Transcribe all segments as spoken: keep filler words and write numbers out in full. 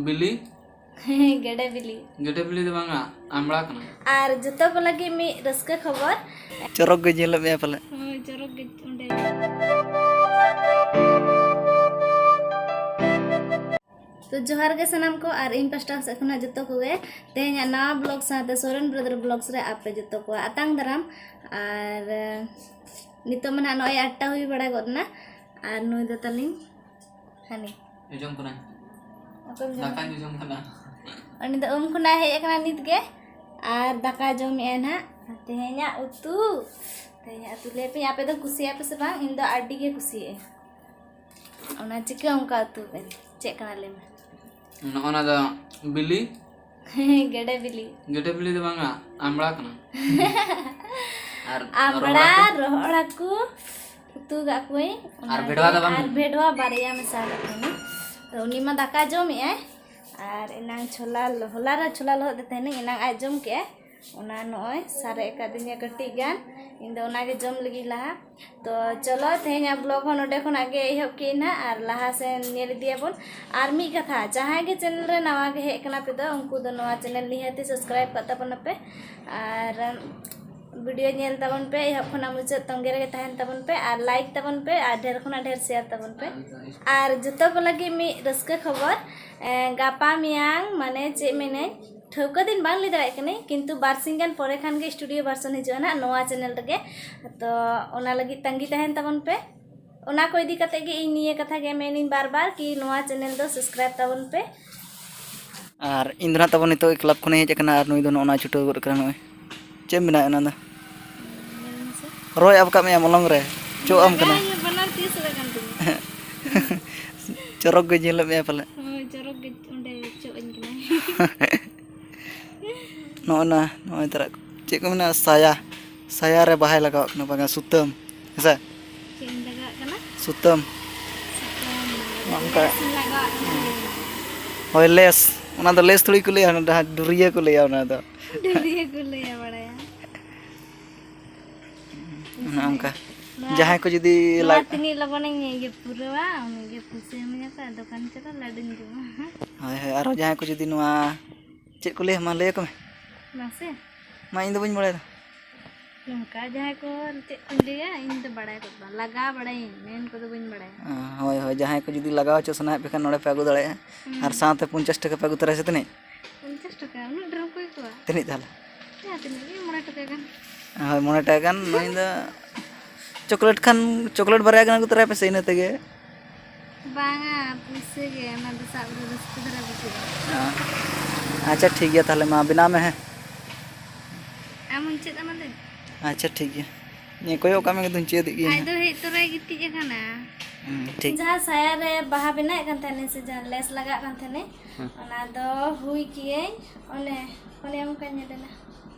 ᱵᱤᱞᱤ᱾ ᱜᱮᱰᱮ ᱵᱤᱞᱤ᱾ ᱜᱮᱰᱮ ᱵᱤᱞᱤ ᱫᱚ ᱵᱟᱝᱟ, ᱟᱢᱲᱟ ᱠᱟᱱᱟ᱾ ᱟᱨ ᱡᱚᱛᱚ ᱠᱚ ᱞᱟᱹᱜᱤᱫ ᱢᱤᱫ ᱨᱟᱹᱥᱠᱟᱹ ᱠᱷᱚᱵᱚᱨ᱾ ᱪᱚᱨᱚᱠ ᱜᱮ ᱧᱮᱞᱚᱜ ᱢᱮᱭᱟ ᱯᱟᱞᱮ᱾ ᱦᱳᱭ, ᱪᱚᱨᱚᱠ ᱜᱮ ᱚᱸᱰᱮ᱾ ᱛᱚ ᱡᱚᱦᱟᱨ ᱜᱮ ᱥᱟᱱᱟᱢ ᱠᱚ, ᱟᱨ ᱤᱧ ᱯᱟᱥᱴᱟ ᱥᱮᱫ ᱠᱷᱚᱱᱟᱜ ᱡᱚᱛᱚ ᱠᱚᱜᱮ ᱛᱮᱦᱮᱧᱟᱜ ᱱᱟᱣᱟ ᱵᱞᱚᱜ ᱥᱟᱶᱛᱮ ᱥᱚᱨᱮᱱ ᱵᱨᱟᱫᱟᱨ ᱵᱞᱚᱜᱥ ᱨᱮ ᱟᱯᱮ ᱡᱚᱛᱚ ᱠᱚᱣᱟᱜ ᱟᱛᱟᱝ ᱫᱟᱨᱟᱢ᱾ ᱟᱨ ᱱᱤᱛᱚᱜ ᱢᱟ ᱱᱟᱦᱟᱜ ᱱᱚᱜᱼᱚᱭ ᱟᱴᱴᱟ ᱦᱩᱭ ᱵᱟᱲᱟ ᱜᱚᱫ ᱮᱱᱟ, ᱟᱨ ᱱᱩᱭ ᱫᱚ ᱛᱟᱹᱞᱤᱧ ᱦᱟᱹᱱᱤ᱾ ᱡᱚᱢ ᱠᱟᱱᱟᱭ᱾ ᱚᱠᱚᱭᱮᱢ ᱡᱚᱢ ᱫᱟᱠᱟ ᱠᱟᱱᱟ? ᱧᱩ ᱡᱚᱢ ᱠᱟᱱᱟ᱾ ᱩᱱᱤ ᱫᱚ ᱩᱢ ᱠᱷᱚᱱᱟᱜ ᱦᱮᱡ ᱟᱠᱟᱱᱟ ᱱᱤᱛ ᱜᱮ, ᱟᱨ ᱫᱟᱠᱟ ᱡᱚᱢᱮᱜᱼᱟᱭ ᱱᱟᱦᱟᱜ᱾ ᱛᱮᱦᱮᱧᱟᱜ ᱩᱛᱩ, ᱛᱮᱦᱮᱧᱟᱜ ᱩᱛᱩ ᱞᱟᱹᱭ ᱟᱯᱮ, ᱟᱯᱮ ᱫᱚ ᱠᱩᱥᱤᱭᱟᱜᱼᱟ ᱯᱮ ᱥᱮ ᱵᱟᱝ? ᱤᱧ ᱫᱚ ᱟᱹᱰᱤ ᱜᱮ ᱠᱩᱥᱤᱭᱟᱜᱼᱟᱹᱧ᱾ ᱚᱱᱟ ᱪᱤᱠᱟᱹ ᱚᱱᱠᱟ ᱩᱛᱩ ᱯᱮ? ᱪᱮᱫ ᱠᱟᱱᱟ ᱞᱟᱹᱭ ᱢᱮ? ᱱᱚᱜᱼᱚ ᱱᱟ ᱫᱚ ᱵᱤᱞᱤ᱾ ᱜᱮᱰᱮ ᱵᱤᱞᱤ᱾ ᱜᱮᱰᱮ ᱵᱤᱞᱤ ᱫᱚ ᱵᱟᱝᱟ, ᱟᱢᱲᱟ ᱠᱟᱱᱟ᱾ ᱟᱨ ᱟᱢᱲᱟ, ᱨᱚᱦᱚᱲ ᱦᱟᱹᱠᱩ᱾ ᱨᱚᱦᱚᱲ ᱦᱟᱹᱠᱩ ᱩᱛᱩ ᱠᱟᱜ ᱠᱚᱣᱟᱹᱧ᱾ ᱟᱨ ᱚᱱᱟᱜᱮ, ᱵᱷᱮᱰᱣᱟ ᱫᱚ ᱵᱟᱝ? ᱟᱨ ᱵᱷᱮᱰᱣᱟ ᱵᱟᱨᱭᱟ ᱢᱮᱥᱟ ᱠᱟᱜ ᱠᱚᱣᱟᱹᱧ᱾ ᱛᱚ ᱩᱱᱤ ᱢᱟ ᱫᱟᱠᱟ ᱡᱚᱢᱮᱜᱼᱟᱭ, ᱟᱨ ᱮᱱᱟᱝ ᱪᱷᱳᱞᱟ ᱞᱚ-, ᱦᱚᱞᱟ ᱨᱮ ᱪᱷᱳᱞᱟ ᱞᱚᱦᱚᱫ ᱫᱮ ᱛᱟᱦᱮᱱᱟᱹᱧ, ᱮᱱᱟᱝ ᱟᱡ ᱡᱚᱢ ᱠᱮᱜᱼᱟᱭ᱾ ᱚᱱᱟ ᱱᱚᱜᱼᱚᱭ ᱥᱟᱨᱮᱡ ᱟᱠᱟᱫᱤᱧᱟ ᱠᱟᱹᱴᱤᱡ ᱜᱟᱱ, ᱤᱧ ᱫᱚ ᱚᱱᱟᱜᱮ ᱡᱚᱢ ᱞᱟᱹᱜᱤᱫ ᱞᱟᱦᱟ᱾ ᱛᱚ ᱪᱚᱞᱚ ᱛᱮᱦᱮᱧᱟᱜ ᱵᱞᱚᱜ ᱦᱚᱸ ᱱᱚᱰᱮ ᱠᱷᱚᱱᱟᱜ ᱜᱮ ᱮᱦᱚᱵ ᱠᱮᱫ ᱱᱟᱦᱟᱜ, ᱟᱨ ᱞᱟᱦᱟ ᱥᱮᱱ ᱧᱮᱞ ᱤᱫᱤᱭᱟᱵᱚᱱ᱾ ᱟᱨ ᱢᱤᱫ ᱠᱟᱛᱷᱟ, ᱡᱟᱦᱟᱸᱭ ᱜᱮ ᱪᱮᱱᱮᱞ ᱨᱮ ᱱᱟᱣᱟ ᱜᱮ ᱦᱮᱡ ᱠᱟᱱᱟ ᱯᱮ ᱫᱚ, ᱩᱱᱠᱩ ᱫᱚ ᱱᱚᱣᱟ ᱪᱮᱱᱮᱞ ᱱᱤᱦᱟᱹᱛᱤ ᱥᱟᱵᱥᱠᱨᱟᱭᱤᱵ ᱠᱟᱜ ᱛᱟᱵᱚᱱᱟᱯᱮ, ᱟᱨ ᱵᱷᱤᱰᱤᱭᱳ ᱧᱮᱞ ᱛᱟᱵᱚᱱ ᱯᱮ, ᱮᱦᱚᱵ ᱠᱷᱚᱱᱟᱜ ᱢᱩᱪᱟᱹᱫ ᱛᱚᱸᱜᱮ ᱨᱮᱜᱮ ᱛᱟᱦᱮᱱ ᱛᱟᱵᱚᱱ ᱯᱮ, ᱟᱨ ᱞᱟᱭᱤᱠ ᱛᱟᱵᱚᱱ ᱯᱮ, ᱟᱨ ᱰᱷᱮᱨ ᱠᱷᱚᱱᱟᱜ ᱰᱷᱮᱨ ᱥᱮᱭᱟᱨ ᱛᱟᱵᱚᱱ ᱯᱮ᱾ ᱟᱨ ᱡᱚᱛᱚ ᱠᱚ ᱞᱟᱹᱜᱤᱫ ᱢᱤᱫ ᱨᱟᱹᱥᱠᱟᱹ ᱠᱷᱚᱵᱚᱨ, ᱮᱸ, ᱜᱟᱯᱟ ᱢᱮᱭᱟᱝ, ᱢᱟᱱᱮ ᱪᱮᱫ ᱢᱮᱱᱟᱹᱧ, ᱴᱷᱟᱹᱣᱠᱟᱹ ᱫᱤᱱ ᱵᱟᱝ ᱞᱟᱹᱭ ᱫᱟᱲᱮᱭᱟᱜ ᱠᱟᱹᱱᱟᱹᱧ, ᱠᱤᱱᱛᱩ ᱵᱟᱨ ᱥᱤᱧ ᱜᱟᱱ ᱯᱚᱨᱮ ᱠᱷᱟᱱ ᱜᱮ ᱥᱴᱩᱰᱤᱭᱳ ᱵᱷᱟᱨᱥᱚᱱ ᱦᱤᱡᱩᱜᱼᱟ ᱱᱟᱦᱟᱜ ᱱᱚᱣᱟ ᱪᱮᱱᱮᱞ ᱨᱮᱜᱮ᱾ ᱛᱚ ᱚᱱᱟ ᱞᱟᱹᱜᱤᱫ ᱛᱟᱺᱜᱤ ᱛᱟᱦᱮᱱ ᱛᱟᱵᱚᱱ ᱯᱮ᱾ ᱚᱱᱟ ᱠᱚ ᱤᱫᱤ ᱠᱟᱛᱮ ᱜᱮ ᱤᱧ ᱱᱤᱭᱟᱹ ᱠᱟᱛᱷᱟ ᱜᱮ ᱢᱮᱱᱤᱧ ᱵᱟᱨ ᱵᱟᱨ ᱠᱤ ᱱᱚᱣᱟ ᱪᱮᱱᱮᱞ ᱫᱚ ᱥᱟᱵᱥᱠᱨᱟᱭᱤᱵ ᱛᱟᱵᱚᱱ ᱯᱮ᱾ ᱟᱨ ᱤᱧ ᱫᱚ ᱱᱟᱦᱟᱜ ᱛᱟᱵᱚᱱ ᱱᱤᱛᱚᱜ ᱠᱞᱟᱵᱽ ᱠᱷᱚᱱᱤᱧ ᱦᱮᱡ ᱟᱠᱟᱱᱟ, ᱟᱨ ᱱᱩᱭ ᱫᱚ ᱱᱚᱜᱼᱚ ᱱᱟ ᱪᱷᱩᱴᱟᱹᱣ ᱜᱚᱫ ᱠᱟᱱᱟ᱾ ᱱᱚᱜᱼᱚᱭ ᱪᱮᱫ ᱮᱢ ᱵᱮᱱᱟᱣᱮᱫ ᱚᱱᱟ ᱫᱚ? ᱧᱮᱞ ᱢᱮᱥᱮ᱾ ᱨᱚᱦᱚᱭ ᱟᱵ ᱠᱟᱜ ᱢᱮᱭᱟ ᱢᱚᱞᱚᱝ ᱨᱮ, ᱪᱚᱜ ᱟᱢ ᱠᱟᱱᱟ᱾ ᱞᱟᱜᱟᱣ ᱤᱧ ᱵᱟᱱᱟᱨ ᱛᱤ ᱥᱮᱫ ᱟᱠᱟᱱ ᱛᱤᱧᱟ᱾ ᱪᱚᱨᱚᱠ ᱜᱮ ᱧᱮᱞᱚᱜ ᱢᱮᱭᱟ ᱯᱟᱞᱮ᱾ ᱦᱳᱭ, ᱪᱚᱨᱚᱠ ᱜᱮ ᱚᱸᱰᱮ ᱪᱚᱜ ᱟᱹᱧ ᱠᱟᱱᱟᱭ᱾ ᱱᱚᱜᱼᱚ ᱱᱟ, ᱱᱚᱜᱼᱚᱭ ᱛᱟᱨᱟ, ᱪᱮᱫ ᱠᱚ ᱢᱮᱱᱟ, ᱥᱟᱭᱟ, ᱥᱟᱭᱟ ᱨᱮ ᱵᱟᱦᱟᱭ ᱞᱟᱜᱟᱣᱟᱜ ᱠᱟᱱᱟ, ᱵᱟᱝᱟ ᱥᱩᱛᱟᱹᱢ, ᱦᱮᱸᱥᱮ? ᱪᱮᱫ ᱤᱧ ᱞᱟᱜᱟᱣᱟᱜ ᱠᱟᱱᱟ? ᱥᱩᱛᱟᱹᱢ᱾ ᱥᱩᱛᱟᱹᱢ᱾ ᱱᱚᱝᱠᱟ᱾ ᱞᱮᱥ ᱤᱧ ᱞᱟᱜᱟᱣᱟᱜ ᱠᱟᱱᱟ᱾ ᱦᱳᱭ, ᱞᱮᱥ᱾ ᱚᱱᱟ ᱫᱚ ᱞᱮᱥ ᱛᱷᱚᱲᱤ ᱠᱚ ᱞᱟᱹᱭᱟ, ᱚᱱᱟ ᱫᱚ ᱦᱟᱸᱜ ᱰᱩᱨᱤᱭᱟᱹ ᱠᱚ ᱞᱟᱹᱭᱟ ᱚᱱᱟ ᱫᱚ᱾ ᱰᱩᱨᱤᱭᱟᱹ ᱠᱚ ᱞᱟᱹᱭᱟ, ᱵᱟᱲᱟᱭᱟ᱾ ᱚᱱᱮ ᱚᱱᱠᱟ᱾ ᱱᱚᱣᱟ, ᱡᱟᱦᱟᱸᱭ ᱠᱚ ᱡᱩᱫᱤ ᱱᱚᱣᱟ ᱞᱟᱜ- ᱛᱤᱱᱟᱹᱜ ᱞᱚᱜᱚᱱᱤᱧ ᱤᱭᱟᱹ ᱯᱩᱨᱟᱹᱣᱟ, ᱩᱱᱤᱜᱮ ᱯᱩᱭᱥᱟᱹ ᱤᱢᱟᱹᱧᱟ ᱠᱚ, ᱫᱚᱠᱟᱱ ᱪᱟᱞᱟᱜ ᱞᱟᱹᱰᱩᱧ ᱡᱚᱢᱟ᱾ ᱦᱳᱭ, ᱦᱳᱭ, ᱟᱨᱚ ᱡᱟᱦᱟᱸᱭ ᱠᱚ ᱡᱩᱫᱤ ᱱᱚᱣᱟ, ᱪᱮᱫ ᱠᱚ ᱞᱟᱹᱭᱟ, ᱢᱟ ᱞᱟᱹᱭ ᱟᱠᱚ ᱢᱮ᱾ ᱢᱟᱥᱮ᱾ ᱢᱟ, ᱤᱧ ᱫᱚ ᱵᱟᱹᱧ ᱵᱟᱲᱟᱭᱟ᱾ ᱱᱚᱝᱠᱟ ᱡᱟᱦᱟᱸᱭ ᱠᱚ, ᱪᱮᱫ ᱠᱚᱧ ᱞᱟᱹᱭᱟ, ᱤᱧ ᱫᱚ ᱵᱟᱲᱟᱭ ᱜᱚᱫ ᱵᱟᱝ, ᱞᱟᱜᱟᱣ ᱵᱟᱲᱟᱭᱟᱹᱧ, ᱢᱮᱱ ᱠᱚᱫᱚ ᱵᱟᱹᱧ ᱵᱟᱲᱟᱭᱟ᱾ ᱦᱳᱭ, ᱦᱳᱭ, ᱡᱟᱦᱟᱸᱭ ᱠᱚ ᱡᱩᱫᱤ ᱞᱟᱜᱟᱣ ᱦᱚᱪᱚ ᱥᱟᱱᱟᱭᱮᱫ ᱯᱮ ᱠᱷᱟᱱ, ᱱᱚᱰᱮ ᱯᱮ ᱟᱹᱜᱩ ᱫᱟᱲᱮᱭᱟᱜᱼᱟ᱾ ᱦᱩᱸ᱾ ᱟᱨ ᱥᱟᱶᱛᱮ ᱯᱚᱧᱪᱟᱥ ᱴᱟᱠᱟ ᱯᱮ ᱟᱹᱜᱩ ᱛᱚᱨᱟᱭᱟ ᱥᱮ ᱛᱤᱱᱟᱹᱜ? ᱯᱚᱧᱪᱟᱥ ᱴᱟᱠᱟ? ᱩᱱᱟᱹᱜ ᱰᱷᱮᱨ ᱮᱢ ᱠᱚᱭ ᱠᱚᱣᱟ? ᱛᱤᱱᱟᱹᱜ ᱛᱟᱦᱚᱞᱮ? ᱡᱟᱦᱟᱸ ᱛᱤᱱᱟᱹᱜ ᱜᱮ, ᱢᱚᱬᱮ ᱴᱟᱠᱟ ᱜᱟᱱ᱾ ᱦᱳᱭ, ᱢᱚᱬᱮ ᱴᱟᱠᱟ ᱜᱟᱱ᱾ ᱱᱩᱭ ᱫᱚ ᱪᱚᱠᱞᱮᱴ ᱠᱷᱟᱱ, ᱪᱚᱠᱞᱮᱴ ᱵᱟᱨᱭᱟ ᱜᱟᱱ ᱟᱹᱜᱩ ᱛᱚᱨᱟᱭ ᱯᱮᱥᱮ, ᱤᱱᱟᱹ ᱛᱮᱜᱮ᱾ ᱵᱟᱝᱟ, ᱯᱩᱭᱥᱟᱹ ᱜᱮ, ᱚᱱᱟ ᱫᱚ ᱥᱟᱵ ᱨᱮ ᱨᱟᱹᱥᱠᱟᱹ ᱫᱷᱟᱨᱟ ᱵᱩᱡᱷᱟᱹᱜᱼᱟ᱾ ᱚ᱾ ᱟᱪᱪᱷᱟ, ᱴᱷᱤᱠ ᱜᱮᱭᱟ, ᱛᱟᱦᱚᱞᱮ ᱢᱟ ᱵᱮᱱᱟᱣ ᱢᱮ, ᱦᱮᱸ᱾ ᱟᱢ ᱦᱚᱸᱢ ᱪᱮᱫ ᱟᱢᱟ ᱫᱮ? ᱟᱪᱪᱷᱟ, ᱴᱷᱤᱠ ᱜᱮᱭᱟ᱾ ᱱᱤᱭᱟᱹ ᱠᱚᱭᱚᱜ ᱠᱟᱜ ᱢᱮ, ᱠᱤᱱᱛᱩᱧ ᱪᱮᱫ ᱮᱫ ᱜᱮᱭᱟ ᱟᱡ ᱦᱟᱸᱜ᱾ ᱫᱚ ᱦᱮᱡ ᱛᱚᱨᱟᱭ ᱜᱤᱛᱤᱡ ᱟᱠᱟᱱᱟ᱾ ᱦᱩᱸ, ᱴᱷᱤᱠ᱾ ᱡᱟᱦᱟᱸ ᱥᱟᱭᱟ ᱨᱮ ᱵᱟᱦᱟ ᱵᱮᱱᱟᱣᱮᱫ ᱠᱟᱱ ᱛᱟᱦᱮᱱᱟᱹᱧ ᱥᱮ ᱡᱟᱦᱟᱸ ᱞᱮᱥ ᱞᱟᱜᱟᱜ ᱠᱟᱱ ᱛᱟᱦᱮᱱᱟᱹᱧ, ᱦᱩᱸ᱾ ᱚᱱᱟ ᱫᱚ ᱦᱩᱭ ᱠᱮᱜᱼᱟᱹᱧ, ᱚᱱᱮ, ᱚᱱᱮ ᱚᱱᱠᱟᱧ ᱧᱮᱞᱮᱱᱟ᱾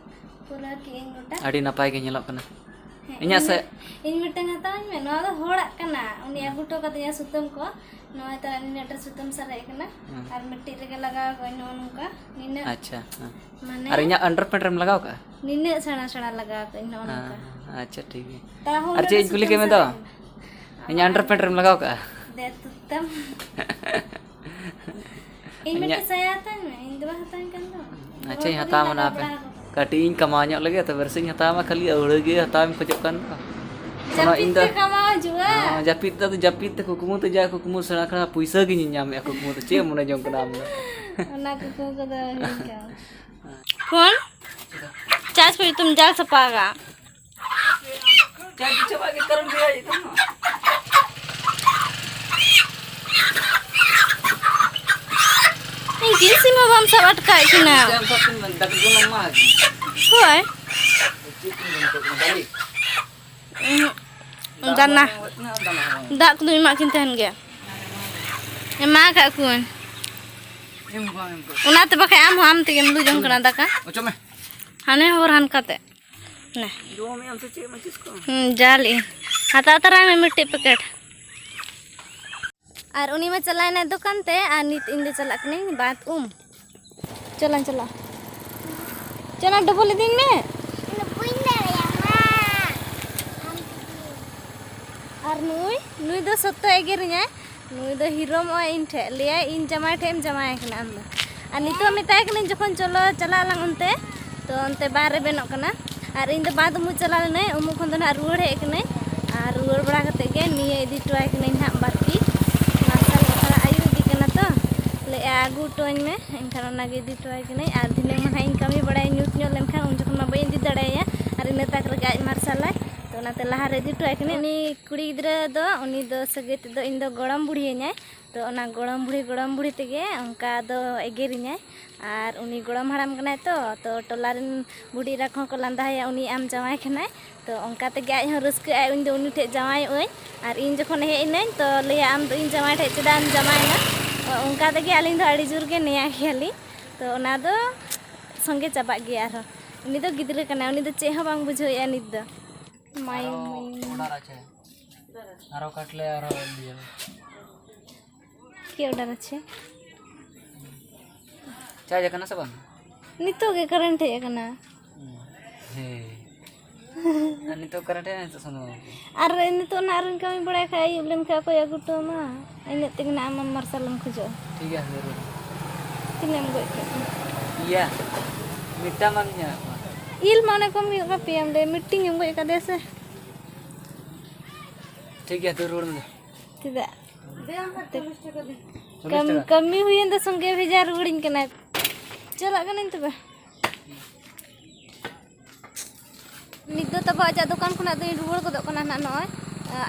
ᱯᱩᱨᱟᱹ ᱠᱮᱜᱼᱟᱹᱧ ᱜᱚᱴᱟ᱾ ᱟᱹᱰᱤ ᱱᱟᱯᱟᱭ ᱜᱮ ᱧᱮᱞᱚᱜ ᱠᱟᱱᱟ᱾ ᱦᱮᱸ, ᱤᱧᱟᱹᱜ ᱤᱧ ᱥᱮ- ᱢᱤᱫ-, ᱤᱧ ᱢᱤᱫᱴᱟᱝ ᱦᱟᱛᱟᱣᱟᱹᱧ ᱢᱮ, ᱱᱚᱣᱟ ᱫᱚ ᱦᱚᱲᱟᱜ ᱠᱟᱱᱟ᱾ ᱩᱱᱤ ᱦᱮᱸ᱾ ᱟᱹᱜᱩ ᱦᱚᱴᱚ ᱠᱟᱫᱤᱧᱟ ᱥᱩᱛᱟᱹᱢ ᱠᱚ, ᱱᱚᱜᱼᱚᱭ ᱛᱚ ᱱᱤᱱᱟᱹᱜ ᱰᱷᱮᱨ ᱥᱩᱛᱟᱹᱢ ᱥᱟᱨᱮᱡ ᱟᱠᱟᱱᱟ᱾ ᱦᱮᱸ᱾ ᱟᱨ ᱢᱤᱫᱴᱤᱡ ᱨᱮᱜᱮ ᱞᱟᱜᱟᱣ ᱠᱟᱜᱼᱟᱹᱧ ᱱᱚᱜᱼᱚ ᱱᱚᱝᱠᱟ, ᱱᱤᱱᱟᱹᱜ᱾ ᱟᱪᱪᱷᱟ, ᱦᱮᱸ᱾ ᱢᱟᱱᱮ ᱟᱨ ᱤᱧᱟᱹᱜ underpant ᱨᱮᱢ ᱞᱟᱜᱟᱣ ᱠᱟᱜᱼᱟ? ᱱᱤᱱᱟᱹᱜ ᱥᱮᱬᱟ ᱥᱮᱬᱟ ᱞᱟᱜᱟᱣ ᱠᱟᱜᱼᱟᱹᱧ ᱱᱚᱜᱼᱚ ᱦᱮᱸ, ᱱᱚᱝᱠᱟ᱾ ᱦᱮᱸ, ᱟᱪᱪᱷᱟ, ᱴᱷᱤᱠ ᱜᱮᱭᱟ᱾ ᱛᱟᱣ ᱦᱚᱸ ᱟᱨ ᱩᱱᱟᱹᱜ ᱪᱮᱫ ᱰᱷᱮᱨ ᱤᱧ ᱠᱩᱞᱤ ᱥᱩᱛᱟᱹᱢ ᱠᱮᱫ ᱢᱮ ᱫᱚ? ᱥᱟᱨᱮᱡ ᱟᱠᱟᱱᱟ᱾ ᱤᱧᱟᱹᱜ underpant ᱨᱮᱢ ᱞᱟᱜᱟᱣ ᱠᱟᱜᱼᱟ? ᱫᱮ ᱛᱩᱛᱟᱹᱢ᱾ ᱤᱧ ᱤᱧᱟᱹᱜ ᱢᱤᱫᱴᱮᱡ ᱥᱟᱭᱟ ᱦᱟᱛᱟᱣ ᱢᱮ, ᱤᱧ ᱫᱚ ᱵᱟᱝ ᱦᱟᱛᱟᱣ ᱠᱟᱱ ᱫᱚ᱾ ᱟᱪᱪᱷᱟᱧ ᱦᱚᱲ ᱦᱟᱛᱟᱣ ᱠᱚᱜᱮᱧ ᱢᱟᱱᱟ ᱞᱟᱜᱟᱣ ᱟᱯᱮ᱾ ᱵᱟᱲᱟ ᱟᱠᱚ ᱠᱟᱱᱟ᱾ ᱠᱟᱹᱴᱤᱡ ᱤᱧ ᱠᱟᱢᱟᱣ ᱧᱚᱜ ᱞᱮᱜᱮ, ᱛᱚᱵᱮ ᱨᱮᱥᱮᱧ ᱦᱟᱛᱟᱣ ᱢᱟ, ᱠᱷᱟᱹᱞᱤ ᱟᱹᱣᱲᱟᱹ ᱜᱮ ᱦᱟᱛᱟᱣ ᱮᱢ ᱠᱷᱚᱡᱚᱜ ᱠᱟᱱ ᱫᱚ᱾ ᱠᱳᱱᱳ ᱡᱟᱹᱯᱤᱫ ᱤᱧ ᱫᱚ ᱛᱮ ᱠᱟᱢᱟᱣ ᱦᱤᱡᱩᱜᱼᱟ᱾ ᱦᱚᱸ, ᱡᱟᱹᱯᱤᱫ ᱛᱮ, ᱟᱫᱚ ᱡᱟᱹᱯᱤᱫ ᱛᱮ ᱠᱩᱠᱢᱩ ᱛᱮ ᱡᱟ ᱠᱩᱠᱢᱩ ᱥᱮᱬᱟ ᱠᱟᱱᱟ, ᱯᱩᱭᱥᱟᱹ ᱜᱮ ᱧᱮᱞ ᱧᱟᱢᱮᱜᱼᱟ ᱠᱩᱠᱢᱩ ᱛᱮ᱾ ᱪᱮᱫ ᱮᱢ ᱢᱚᱱᱮ ᱡᱚᱝ ᱠᱟᱱᱟ ᱟᱢ ᱫᱚ? ᱚᱱᱟ ᱠᱩᱠᱢᱩ ᱠᱚᱫᱚ ᱦᱩᱭ ᱠᱟᱱᱟ᱾ ᱯᱷᱳᱱ ᱪᱟᱨᱡᱽ ᱠᱚ ᱡᱚᱛᱚᱢ ᱡᱟᱞ ᱥᱟᱯᱷᱟ ᱟᱠᱟᱜᱼᱟ᱾ ᱤᱧ ᱠᱤᱱ ᱥᱤᱢ ᱦᱚᱸ ᱵᱟᱢ ᱥᱟᱵ ᱟᱴᱠᱟᱣᱮᱫ ᱠᱤᱱᱟ᱾ ᱦᱳᱭ᱾ ᱩᱸᱦᱩᱜ᱾ ᱫᱟᱱᱟ᱾ ᱫᱟᱜ ᱠᱚᱫᱚᱧ ᱮᱢᱟᱜ ᱠᱤᱱ ᱛᱟᱦᱮᱱ ᱜᱮᱭᱟ᱾ ᱮᱢᱟ ᱠᱟᱜ ᱠᱚᱣᱟᱹᱧ᱾ ᱮᱢ ᱦᱚᱸ ᱵᱟᱢ ᱮᱢ ᱠᱟᱜ᱾ ᱚᱱᱟᱛᱮ ᱵᱟᱠᱷᱟᱡ ᱟᱢ ᱦᱚᱸ ᱟᱢ ᱛᱮᱜᱮᱢ ᱞᱩ ᱡᱚᱝ ᱠᱟᱱᱟ ᱫᱟᱠᱟ᱾ ᱚᱪᱚᱜ ᱢᱮ᱾ ᱦᱟᱱᱮ ᱦᱚᱨ ᱦᱟᱱᱠᱟᱛᱮ᱾ ᱱᱮ᱾ ᱡᱚᱢᱮᱜ ᱟᱢ ᱥᱮ ᱪᱮᱫ ᱢᱟᱹᱪᱤᱥ ᱠᱚ? ᱦᱩᱸ, ᱡᱟᱞᱤ᱾ ᱦᱟᱛᱟᱣ ᱛᱟᱨᱟᱭ ᱢᱮ ᱢᱤᱫᱴᱤᱡ ᱯᱮᱠᱮᱴ᱾ ᱟᱨ ᱩᱱᱤ ᱢᱟ ᱪᱟᱞᱟᱣᱮᱱᱟᱭ ᱫᱚᱠᱟᱱ ᱛᱮ, ᱟᱨ ᱱᱤᱛ ᱤᱧ ᱫᱚ ᱪᱟᱞᱟᱜ ᱠᱟᱹᱱᱟᱹᱧ ᱵᱟᱸᱫᱽ ᱩᱢ᱾ ᱪᱚᱞᱟᱧ ᱪᱟᱞᱟᱜᱼᱟ᱾ ᱪᱚᱞᱟ, ᱰᱚᱵᱚᱞ ᱤᱫᱤᱧ ᱢᱮ᱾ ᱤᱧ ᱫᱚ ᱵᱟᱹᱧ ᱫᱟᱲᱮᱭᱟᱜᱼᱟ, ᱢᱟ᱾ ᱟᱨ ᱱᱩᱭ, ᱱᱩᱭ ᱫᱚ ᱥᱚᱠᱛᱚ ᱮᱜᱮᱨᱤᱧᱟᱭ᱾ ᱱᱩᱭ ᱫᱚ ᱦᱤᱨᱳᱢᱚᱜᱼᱟᱭ ᱤᱧ ᱴᱷᱮᱡ, ᱞᱟᱹᱭᱟᱭ, "ᱤᱧ ᱡᱟᱢᱟᱭ ᱴᱷᱮᱡ ᱮᱢ ᱡᱟᱢᱟᱭ ᱠᱟᱱᱟ ᱟᱢ ᱫᱚ᱾" ᱟᱨ ᱱᱤᱛᱚᱜ ᱢᱮᱛᱟᱭ ᱠᱟᱹᱱᱟᱹᱧ, "ᱡᱚᱠᱷᱚᱱ ᱪᱚᱞᱚ ᱪᱟᱞᱟᱜ ᱟᱞᱟᱝ ᱚᱱᱛᱮ", ᱛᱚ ᱚᱱᱛᱮ ᱵᱟᱭ ᱨᱮᱵᱮᱱᱚᱜ ᱠᱟᱱᱟ᱾ ᱟᱨ ᱤᱧ ᱫᱚ ᱵᱟᱸᱫᱽ ᱩᱢᱩᱜ ᱪᱟᱞᱟᱣ ᱞᱮᱱᱟᱹᱧ, ᱩᱢᱩᱜ ᱠᱷᱚᱱ ᱫᱚ ᱱᱟᱦᱟᱜ ᱨᱩᱣᱟᱹᱲ ᱦᱮᱡ ᱠᱟᱹᱱᱟᱹᱧ᱾ ᱟᱨ ᱨᱩᱣᱟᱹᱲ ᱵᱟᱲᱟ ᱠᱟᱛᱮ ᱜᱮ ᱱᱤᱭᱟᱹ ᱤᱫᱤ ᱦᱚᱴᱚ ᱟᱭ ᱠᱟᱹᱱᱟᱹᱧ ᱱᱟᱦᱟᱜ ᱵᱟᱹᱛᱤ ᱢᱟᱨᱥᱟᱞ, ᱛᱷᱚᱲᱟ ᱟᱹᱭᱩᱵ ᱤᱫᱤᱜ ᱠᱟᱱᱟ ᱛᱚ, ᱞᱟᱹᱭᱮᱜᱼᱟ, "ᱟᱹᱜᱩ ᱦᱚᱴᱚ ᱟᱹᱧ ᱢᱮ", ᱮᱱᱠᱷᱟᱱ ᱚᱱᱟᱜᱮ ᱤᱫᱤ ᱦᱚᱴᱚ ᱟᱭ ᱠᱟᱹᱱᱟᱹᱧ᱾ ᱟᱨ ᱫᱷᱤᱱᱟᱹᱝ ᱢᱟ ᱱᱟᱦᱟᱜ ᱤᱧ ᱠᱟᱹᱢᱤ ᱵᱟᱲᱟᱭᱟ, ᱧᱩᱛ ᱧᱚᱜ ᱞᱮᱱᱠᱷᱟᱱ ᱩᱱ ᱡᱚᱠᱷᱚᱱ ᱢᱟ ᱵᱟᱹᱧ ᱤᱫᱤ ᱫᱟᱲᱮᱭᱟᱭᱟ, ᱟᱨ ᱤᱱᱟᱹ ᱛᱟᱠ ᱨᱮᱜᱮ ᱟᱡ ᱢᱟᱨᱥᱟᱞᱟᱭ᱾ ᱛᱚ ᱚᱱᱟᱛᱮ ᱞᱟᱦᱟ ᱨᱮ ᱤᱫᱤ ᱦᱚᱴᱚ ᱟᱭ ᱠᱟᱹᱱᱟᱹᱧ᱾ ᱩᱱᱤ ᱠᱩᱲᱤ ᱜᱤᱫᱽᱨᱟᱹ ᱫᱚ, ᱩᱱᱤ ᱫᱚ ᱥᱟᱹᱜᱟᱹᱭ ᱛᱮᱫᱚ ᱤᱧ ᱫᱚ ᱜᱚᱲᱚᱢ ᱵᱩᱲᱦᱤ ᱟᱹᱧᱟᱭ᱾ ᱛᱚ ᱚᱱᱟ ᱜᱚᱲᱚᱢ ᱵᱩᱲᱦᱤ, ᱜᱚᱲᱚᱢ ᱵᱩᱲᱦᱤ ᱛᱮᱜᱮ ᱚᱱᱠᱟ ᱫᱚ ᱮᱜᱮᱨᱤᱧᱟᱭ᱾ ᱟᱨ ᱩᱱᱤ ᱜᱚᱲᱚᱢ ᱦᱟᱲᱟᱢ ᱠᱟᱱᱟᱭ ᱛᱚ, ᱛᱚ ᱴᱚᱞᱟ ᱨᱮᱱ ᱵᱩᱰᱷᱤ ᱮᱨᱟ ᱠᱚᱦᱚᱸ ᱠᱚ ᱞᱟᱸᱫᱟᱭᱟ, "ᱩᱱᱤ ᱟᱢ ᱡᱟᱶᱟᱭ ᱠᱟᱱᱟᱭ?" ᱛᱚ ᱚᱱᱠᱟ ᱛᱮᱜᱮ ᱟᱡ ᱦᱚᱸ ᱨᱟᱹᱥᱠᱟᱹᱜ ᱟᱭ, "ᱩᱱᱤ ᱫᱚ ᱩᱱᱤ ᱴᱷᱮᱡ ᱡᱟᱶᱟᱭᱚᱜ ᱟᱹᱧ", ᱟᱨ ᱤᱧ ᱡᱚᱠᱷᱚᱱ ᱦᱮᱡ ᱮᱱᱟᱹᱧ ᱛᱚ ᱞᱟᱹᱭᱟ, "ᱟᱢ ᱫᱚ ᱤᱧ ᱡᱟᱶᱟᱭ ᱴᱷᱮᱡ ᱪᱮᱫᱟᱜ ᱮᱢ ᱡᱟᱶᱟᱭᱮᱱᱟ?" ᱚᱱᱠᱟ ᱛᱮᱜᱮ ᱟᱹᱞᱤᱧ ᱫᱚ ᱟᱹᱰᱤ ᱡᱳᱨ ᱜᱮ ᱱᱮᱭᱟ ᱜᱮᱭᱟᱞᱤᱧ᱾ ᱛᱚ ᱚᱱᱟ ᱫᱚ ᱥᱚᱸᱜᱮ ᱪᱟᱵᱟᱜ ᱜᱮᱭᱟ ᱟᱨᱦᱚᱸ᱾ ᱩᱱᱤ ᱫᱚ ᱜᱤᱫᱽᱨᱟᱹ ᱠᱟᱱᱟᱭ, ᱩᱱᱤ ᱫᱚ ᱪᱮᱫ ᱦᱚᱸ ᱵᱟᱝ ᱵᱩᱡᱷᱟᱹᱣᱮᱫᱼᱟ ᱱᱤᱛ ᱫᱚ᱾ ᱢᱟᱭ, ᱟᱨᱚ ᱢᱟᱭ᱾ Order ᱟᱪᱪᱷᱟ, ᱟᱨᱚ ᱠᱟᱴᱞᱮ ᱟᱨᱚ ᱤᱭᱟᱹ᱾ ᱪᱮᱫ order ᱟᱪᱪᱷᱟ? ᱪᱟᱨᱡᱽ ᱟᱠᱟᱱᱟ ᱥᱮ ᱵᱟᱝ? ᱱᱤᱛᱚᱜ ᱜᱮ current ᱦᱮᱡ ᱟᱠᱟᱱᱟ᱾ ᱦᱮᱸ᱾ ᱟᱨ ᱱᱤᱛᱚᱜ current ᱦᱮᱡ ᱮᱱᱟ, ᱱᱤᱛᱚᱜ ᱥᱚᱢᱚᱭ᱾ ᱟᱨ ᱱᱤᱛᱚᱜ ᱚᱱᱟ ᱟᱨᱚᱧ ᱠᱟᱹᱢᱤ ᱵᱟᱲᱟᱭ ᱠᱷᱟᱡ, ᱟᱹᱭᱩᱵ ᱞᱮᱱᱠᱷᱟᱡ ᱚᱠᱚᱭ ᱟᱹᱜᱩ ᱦᱚᱴᱚ ᱟᱢᱟ? ᱤᱱᱟᱹᱜ ᱛᱮᱜᱮ ᱱᱟᱜ ᱟᱢᱮᱢ ᱢᱟᱨᱥᱟᱞᱮᱢ ᱠᱷᱚᱡᱚᱜᱼᱟ᱾ ᱴᱷᱤᱠ ᱜᱮᱭᱟ, ᱦᱟᱸᱰᱮ ᱨᱩᱣᱟᱹᱲ᱾ ᱛᱤᱱᱟᱹᱜ ᱮᱢ ᱜᱚᱡ ᱠᱮᱫ ᱠᱚᱣᱟ? ᱤᱭᱟ, ᱢᱤᱫᱴᱟᱝ ᱵᱟᱢ ᱧᱟᱢᱮᱫ ᱠᱚᱣᱟ᱾ ᱤᱞ ᱢᱟ ᱚᱱᱮ ᱠᱚᱢ ᱦᱩᱭᱩᱜ ᱠᱟᱱ ᱯᱮᱭᱟ, ᱚᱸᱰᱮ ᱢᱤᱫᱴᱤᱝ ᱮᱢ ᱜᱚᱡ ᱠᱟᱫᱮᱭᱟ ᱥᱮ? ᱴᱷᱤᱠ ᱜᱮᱭᱟ, ᱫᱩ ᱨᱩᱣᱟᱹᱲ ᱢᱮ᱾ ᱪᱮᱫᱟᱜ? ᱪᱚᱞᱞᱤᱥ ᱠᱟᱹᱢ-, ᱴᱟᱠᱟ᱾ ᱠᱟᱹᱢᱤ ᱦᱩᱭᱮᱱ ᱫᱚ ᱥᱚᱸᱜᱮ ᱵᱷᱮᱡᱟ ᱨᱩᱣᱟᱹᱲᱤᱧ ᱠᱟᱱᱟ᱾ ᱪᱟᱞᱟᱜ ᱠᱟᱹᱱᱟᱹᱧ ᱛᱚᱵᱮ᱾ ᱱᱤᱛ ᱫᱚ ᱛᱟᱵᱚ ᱟᱡᱟᱜ ᱫᱚᱠᱟᱱ ᱠᱷᱚᱱᱟᱜ ᱫᱚᱧ ᱨᱩᱣᱟᱹᱲ ᱜᱚᱫᱚᱜ ᱠᱟᱱᱟ ᱱᱟᱦᱟᱜ ᱱᱚᱜᱼᱚᱭ᱾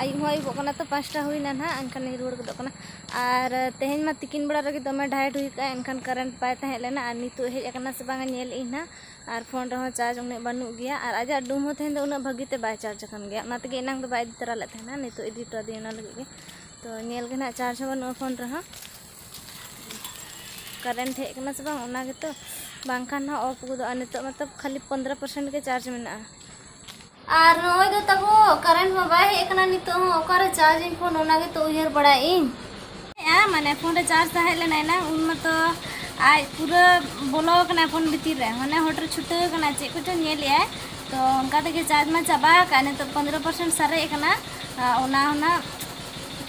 ᱟᱹᱭᱩᱵ ᱦᱚᱸ ᱟᱹᱭᱩᱵᱚᱜ ᱠᱟᱱᱟ ᱛᱚ, ᱯᱟᱸᱪᱴᱟ ᱦᱩᱭᱱᱟ ᱱᱟᱦᱟᱜ, ᱮᱱᱠᱷᱟᱱᱤᱧ ᱨᱩᱣᱟᱹᱲ ᱜᱚᱫᱚᱜ ᱠᱟᱱᱟ᱾ ᱟᱨ ᱛᱮᱦᱮᱧ ᱢᱟ ᱛᱤᱠᱤᱱ ᱵᱮᱲᱟ ᱨᱮᱜᱮ ᱫᱚᱢᱮ ᱰᱷᱟᱭᱮᱴ ᱦᱩᱭ ᱠᱚᱜᱼᱟ, ᱮᱱᱠᱷᱟᱱ current ᱵᱟᱭ ᱛᱟᱦᱮᱸ ᱞᱮᱱᱟ᱾ ᱟᱨ ᱱᱤᱛᱚᱜ ᱦᱮᱡ ᱟᱠᱟᱱᱟ ᱥᱮ ᱵᱟᱝᱟ ᱧᱮᱞ ᱟᱹᱧ ᱱᱟᱦᱟᱜ᱾ ᱟᱨ ᱯᱷᱳᱱ ᱨᱮᱦᱚᱸ ᱪᱟᱨᱡᱽ ᱩᱱᱟᱹᱜ ᱵᱟᱹᱱᱩᱜ ᱜᱮᱭᱟ, ᱟᱨ ᱟᱡᱟᱜ ᱰᱩᱢ ᱦᱚᱸ ᱛᱮᱦᱮᱧ ᱫᱚ ᱩᱱᱟᱹᱜ ᱵᱷᱟᱹᱜᱤ ᱛᱮ ᱵᱟᱭ ᱪᱟᱨᱡᱽ ᱟᱠᱟᱱ ᱜᱮᱭᱟ, ᱚᱱᱟ ᱛᱮᱜᱮ ᱮᱱᱟᱝ ᱫᱚ ᱵᱟᱭ ᱤᱫᱤ ᱛᱚᱨᱟ ᱞᱮᱫ ᱛᱟᱦᱮᱱᱟ, ᱱᱤᱛᱚᱜ ᱤᱫᱤ ᱦᱚᱴᱚ ᱟᱫᱤᱧᱟ ᱚᱱᱟ ᱞᱟᱹᱜᱤᱫ ᱜᱮ᱾ ᱛᱚ ᱧᱮᱞ ᱜᱮ ᱱᱟᱦᱟᱜ ᱪᱟᱨᱡᱽ ᱦᱚᱸ ᱵᱟᱹᱱᱩᱜᱼᱟ ᱯᱷᱳᱱ ᱨᱮᱦᱚᱸ᱾ current ᱦᱮᱡ ᱠᱟᱱᱟ ᱥᱮ ᱵᱟᱝ ᱚᱱᱟ ᱜᱮᱛᱚ, ᱵᱟᱝᱠᱷᱟᱱ ᱦᱚᱸ off ᱜᱚᱫᱚᱜᱼᱟ᱾ ᱱᱤᱛᱚᱜ ᱢᱟᱛᱚ ᱠᱷᱟᱹᱞᱤ ᱯᱚᱱᱫᱽᱨᱚ percent ᱜᱮ ᱪᱟᱨᱡᱽ ᱢᱮᱱᱟᱜᱼᱟ᱾ ᱟᱨ ᱱᱚᱜᱼᱚᱭ ᱫᱚ ᱛᱟᱵᱚ current ᱢᱟ ᱵᱟᱭ ᱦᱮᱡ ᱟᱠᱟᱱᱟ ᱱᱤᱛᱚᱜ ᱦᱚᱸ, ᱚᱠᱟᱨᱮ ᱪᱟᱨᱡᱽ ᱟᱹᱧ ᱯᱷᱳᱱ ᱚᱱᱟ ᱜᱮᱛᱚ ᱩᱭᱦᱟᱹᱨ ᱵᱟᱲᱟᱭᱮᱫ ᱟᱹᱧ᱾ ᱦᱮᱸ, ᱢᱟᱱᱮ ᱯᱷᱳᱱ ᱨᱮ ᱪᱟᱨᱡᱽ ᱛᱟᱦᱮᱸ ᱞᱮᱱᱟ ᱮᱱᱟᱝ, ᱩᱱ ᱢᱟᱛᱚ ᱟᱡ ᱯᱩᱨᱟᱹ ᱵᱚᱞᱚ ᱟᱠᱟᱱᱟᱭ ᱯᱷᱳᱱ ᱵᱷᱤᱛᱤᱨ ᱨᱮ, ᱢᱟᱱᱮ ᱦᱚᱴ ᱨᱮ ᱪᱷᱩᱴᱟᱹᱣ ᱟᱠᱟᱱᱟᱭ, ᱪᱮᱫ ᱠᱚᱪᱚ ᱧᱮᱞᱮᱜᱼᱟᱭ᱾ ᱛᱚ ᱚᱱᱠᱟ ᱛᱮᱜᱮ ᱪᱟᱨᱡᱽ ᱢᱟ ᱪᱟᱵᱟ ᱟᱠᱟᱱ, ᱱᱤᱛᱚᱜ ᱯᱚᱱᱫᱽᱨᱚ percent ᱥᱟᱨᱮᱡ ᱟᱠᱟᱱᱟ, ᱟᱨ ᱚᱱᱟ ᱦᱚᱸ ᱱᱟᱜ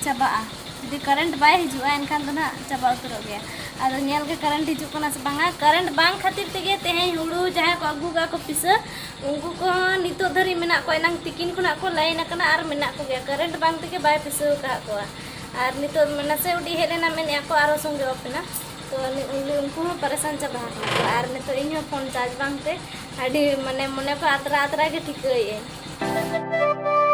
ᱪᱟᱵᱟᱜᱼᱟ᱾ ᱡᱩᱫᱤ ᱠᱟᱨᱮᱱᱴ ᱵᱟᱭ ᱦᱤᱡᱩᱜᱼᱟ, ᱮᱱᱠᱷᱟᱱ ᱫᱚ ᱱᱟᱦᱟᱜ ᱪᱟᱵᱟ ᱩᱛᱟᱹᱨᱚᱜ ᱜᱮᱭᱟ᱾ ᱟᱫᱚ ᱧᱮᱞ ᱜᱮ ᱠᱟᱨᱮᱱᱴ ᱦᱤᱡᱩᱜ ᱠᱟᱱᱟ ᱥᱮ ᱵᱟᱝᱟ᱾ ᱠᱟᱨᱮᱱᱴ ᱵᱟᱝ ᱠᱷᱟᱹᱛᱤᱨ ᱛᱮᱜᱮ ᱛᱮᱦᱮᱧ ᱦᱩᱲᱩ ᱡᱟᱦᱟᱸᱭ ᱠᱚ ᱟᱹᱜᱩ ᱠᱟᱜᱼᱟ ᱠᱚ ᱯᱤᱥᱟᱹ, ᱩᱱᱠᱩ ᱠᱚᱦᱚᱸ ᱱᱤᱛᱚᱜ ᱫᱷᱟᱹᱨᱤᱡ ᱢᱮᱱᱟᱜ ᱠᱚᱣᱟ, ᱮᱱᱟᱝ ᱛᱤᱠᱤᱱ ᱠᱷᱚᱱᱟᱜ ᱠᱚ ᱞᱟᱭᱤᱱ ᱟᱠᱟᱱᱟ ᱟᱨ ᱢᱮᱱᱟᱜ ᱠᱚᱜᱮᱭᱟ᱾ ᱠᱟᱨᱮᱱᱴ ᱵᱟᱝ ᱛᱮᱜᱮ ᱵᱟᱭ ᱯᱤᱥᱟᱹᱣ ᱟᱠᱟᱫ ᱠᱚᱣᱟ᱾ ᱟᱨ ᱱᱤᱛᱚᱜ ᱱᱟᱥᱮ ᱩᱰᱤ ᱦᱮᱡ ᱞᱮᱱᱟ, ᱢᱮᱱᱮᱫᱼᱟ ᱠᱚ ᱟᱨᱚ ᱥᱚᱸᱜᱮ ᱚᱯᱷ ᱮᱱᱟ᱾ ᱛᱚ ᱩᱱᱤ, ᱩᱱᱤ, ᱩᱱᱠᱩ ᱦᱚᱸ ᱯᱟᱨᱮᱥᱟᱱ ᱪᱟᱵᱟ ᱟᱠᱟᱱᱟ ᱠᱚ᱾ ᱟᱨ ᱱᱤᱛᱚᱜ ᱤᱧ ᱦᱚᱸ ᱯᱷᱳᱱ ᱪᱟᱨᱡᱽ ᱵᱟᱝᱛᱮ ᱟᱹᱰᱤ ᱢᱟᱱᱮ ᱢᱚᱱᱮ ᱠᱚ ᱟᱛᱨᱟ ᱟᱛᱨᱟ ᱜᱮ ᱴᱷᱤᱠᱟᱹᱭᱮᱫ ᱟᱹᱧ᱾